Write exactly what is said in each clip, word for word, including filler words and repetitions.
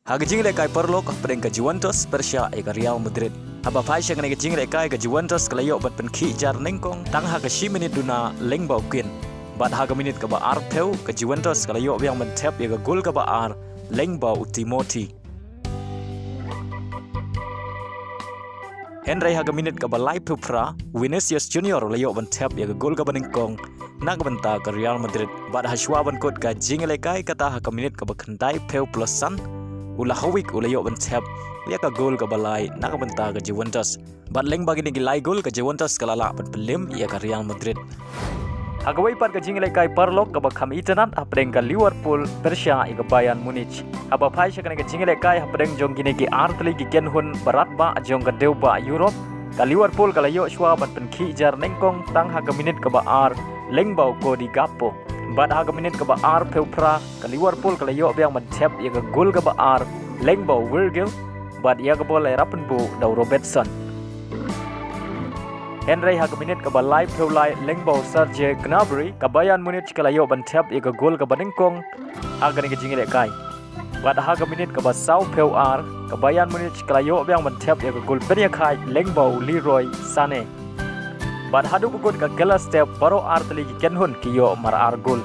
Ha ka jingïalehkai paralok hapdeng ka Juventus pyrshah ïa ka Real Madrid. Haba phai sha kane ka jingïalehkai ka Juventus ka la ïoh ban pynkhih jar nyngkong tang ha ka shi minit duna lyngba u Kean. Bad ha ka minit kaba arphew ka Juventus ka la ïoh biang ban thep ïa ka gol kaba ar lyngba u Timothy. Hynrei ha ka minit kaba laiphew phra, Vinicius Junior u la ïoh ban thep ïa ka gol kaba nyngkong na ka bynta ka Real Madrid. Bad ha shuwa ban kut ka jingïalehkai kata ha ka minit kaba khyndaiphew plus san, u Vlahovic u la ïoh ban thep ïa ka gol kaba lai na ka bynta ka Juventus. Bad lyngba kine ki lai gol ka Juventus ka la lah ban pynlip ïa ka Real Madrid. Ha kawei pat ka jingïalehkai paralok kaba kham itynnad hapdeng ka Liverpool pyrshah ïa ka Bayern Munich. Haba phai sha kane ka jingïalehkai hapdeng jong kine ki artylli ki kynhun barat bah jong ka dewbah Europe, ka Liverpool ka la ïoh shuwa ban pynkhih jar nyngkong tang ha ka minit kaba ar lyngba u Cody Gakpo. Bad ha ka minit kaba arphew phra ka Liverpool ka la ïoh biang ban thep ïa ka gol kaba ar lyngba u Virgil, bad ïa ka bol la ïarap pynbuh da u Robertson. Hynrei ha ka minit kaba laiphew lai lyngba u Serge Gnabry ka Bayern Munich ka la ïoh ban thep ïa ka gol kaba nyngkong ha kane ka jingïalehkai. Bad ha ka minit kaba sawphew ar ka Bayern Munich ka la ïoh biang ban thep ïa ka gol pynïakhaid lyngba u Leroy Sané. Bad haduh ba kut ka kylla step baroh artylli ki kynhun ki ïoh mar ar gol.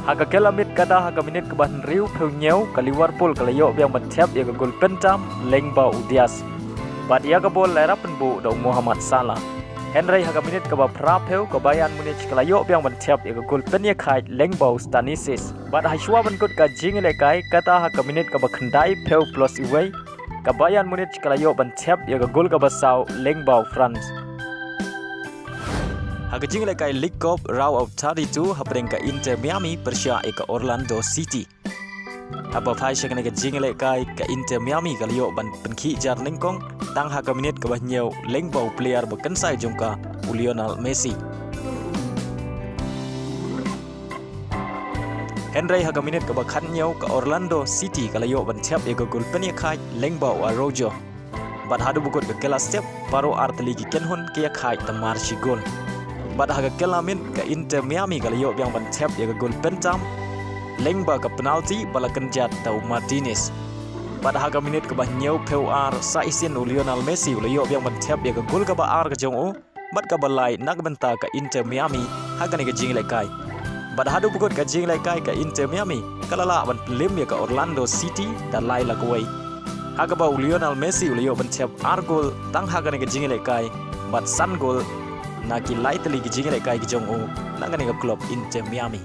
Ha ka kylla miet kata ha ka minit kaba hynriewphew hynñiew ka Liverpool ka la ïoh biang ban thep ïa ka gol pyntam lyngba u Diaz. Bad ïa ka bol la ïarap pynbuh da u Mohamed Salah. Hynrei ha ka minit kaba phraphew ka Bayern Munich ka la ïoh biang ban thep ïa ka gol pynïakhaid lyngba u Stanisic. Bad ha shuwa ban kut ka jingïalehkai kata ha ka minit kaba khyndaiphew plus uwei ka Bayern Munich ka la ïoh ban thep ïa ka gol kaba saw lyngba u France. Ha ka jingïalehkai League Cup Round of thirty-two hapdeng ka Inter Miami pyrshah ïa ka Orlando City. Haba phai sha kane ka jingïalehkai ka Inter Miami ka la ïoh ban pynkhih jar nyngkong tang ha ka minit kaba hynñiew lyngba u player ba kynsai jong ka u Lionel Messi. Hynrei ha ka minit kaba khathynñiew ka Orlando City ka la ïoh ban thep ïa ka gol pynïakhaid lyngba u Araujo. Bad haduh ba kut ka kylla step baroh artylli ki kynhun ki ïakhaid da mar shi gol. Bad ha ka kylla miet ka Inter Miami ka la ïoh biang ban thep ïa ka gol pyntam lyngba ka penalty ba la kynjat da u Martinez. Bad ha ka minit kaba hynñiewphew ar sa shisien u Lionel Messi u la ïoh biang ban thep ïa ka gol kaba ar ka jong u bad kaba lai na ka bynta ka Inter Miami ha kane ka jingïalehkai. Bad haduh ba kut ka jingïalehkai ka Inter Miami ka la lah ban pynlip ïa ka Orlando City da lai la kawei. Ha kaba u Lionel Messi u la ïoh ban thep ar gol tang ha kane ka jingïalehkai bad san gol na ki lai tylli ki jingïalehkai ki jong u na kane ka club Inter Miami.